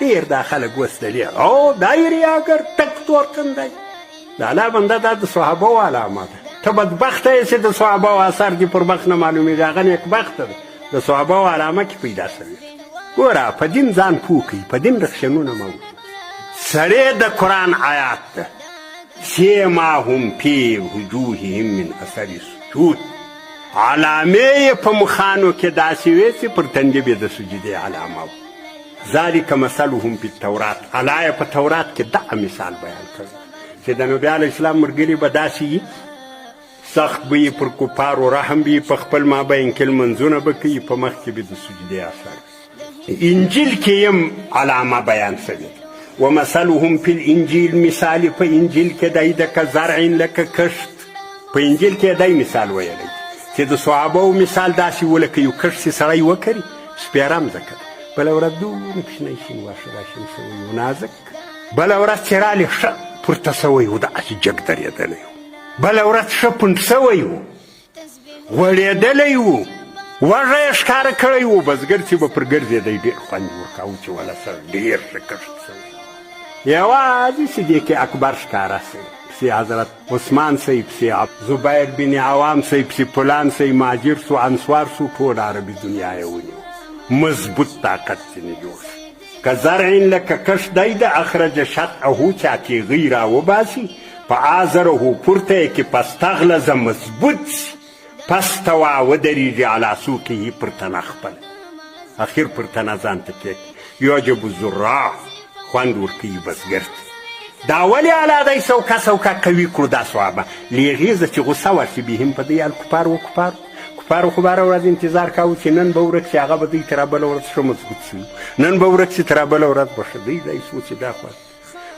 ډېر دا خلک اوس دلې او دا یې ریاګر تک تور تندی. د الله بنده، دا د صحابو علامه ده. ته بدبخته یې چې د صحابو اثر دې پر مخ نه معلومېږي. هغه نیکبخته ده، د صحابو علامه کې پیدا شوې ده. ګوره، په دین ځان پوه کړئ، په دین رخشنونه مه وهئ. سړی د قرآن آیات ده، سیماهم فی وجوههم من اثر السجود، علامې یې په مخانو کې داسې وې چې پر تندي به د سجدې علامه وه. ذلک مثلهم فی التورات، الله یې په تورات کې دغه مثال بیان کړی چې د نبي علیه السلام ملګري به داسې وي، سخت به یې پر کفارو رحم به په خپل مابین کې لمونځونه به کوي، په مخ کې به د سجدې اثر. انجیل کې هم علامه بیان شوې ده، ومثلهم فی الانجیل، مثال په انجیل کې دی د کزرع لکه کښت. په انجیل کې دی مثال ویلی چې د صحابو مثال داسې و لکه یو کښت چې سړی وکري، سپېره مځکه ده، بله ورځ دومره کوچنی شین واښه راشین شوی و، نازک، بله ورځ چې رالې ښه پورته شوی و، داسې جګ درېدلی و، بله ورځ ښه پنډ شوی و، غوړېدلی و، وږی یې ښکاره کړی و. بزګر چې به پر ګرځېدی ډېر خوند یې ورکاوه چې وله سر ډېر ښه کښت شوی. یوازې صدیق اکبر ښکاره شوی، پسې حضرت عثمان سي، پسې زبیر بن عوام سي، پسې فلان سي، مهاجر سو، انصار سو، ټول عربي دنیا یې ونیو، مضبوط طاقت ځینې جوړ شو. که زرع لکه کښت دی د اخرج شطعه چې اتیغۍ راوباسي، فآزره پورته یې کې، فاستغلظ مضبوط سي، فاستوی ودرېږي، علی سوقه پر تنه خپله، اخر پر تنه ځان ته کېږدي، یعجب الزراع خوند ورکوي بزګر ته. دا ولې الله دی سوکه سوکه قوي کړو دا صحابه؟ لیغیزه چې غصه ورشي بهم په دی الکفار و کفار. کفارو خو به هره ورځ انتظار کاوه چې نن به ورک شي، هغه به دوی تر بله ورځ ښه مضبوط شي، نن به ورک شي، تر بله ورځ به ښه دوی دی سو چې دا خو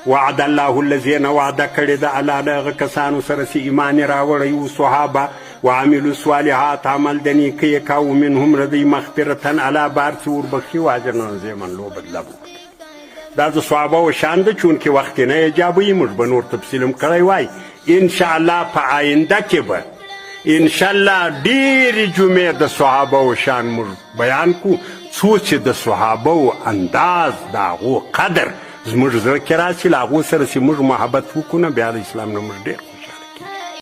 وعد الله الذین، وعده کړې ده الله له هغه کسانو سره چې ایمان یې راوړی و، صحابه، وعملو الصالحات، عمل د نیکۍ یې کاوه، منهم له دوی مغفرتا، الله به هر څه وربخښي، واجرا عظیما، لو بدله به ورکوي. دا د صحابه شان ده. چونکې وخت نه ایجابوي، موږ به نور تفصیل هم کړی وای. انشاءالله په آینده کې به انشاءالله ډېرې جمعې د صحابه شان موږ بیان کو، څو چې د صحابه انداز، د هغو قدر زموږ زړه کې راشي، له هغو سره چې موږ محبت وکړو، نه بیا د اسلام نه موږ ډېر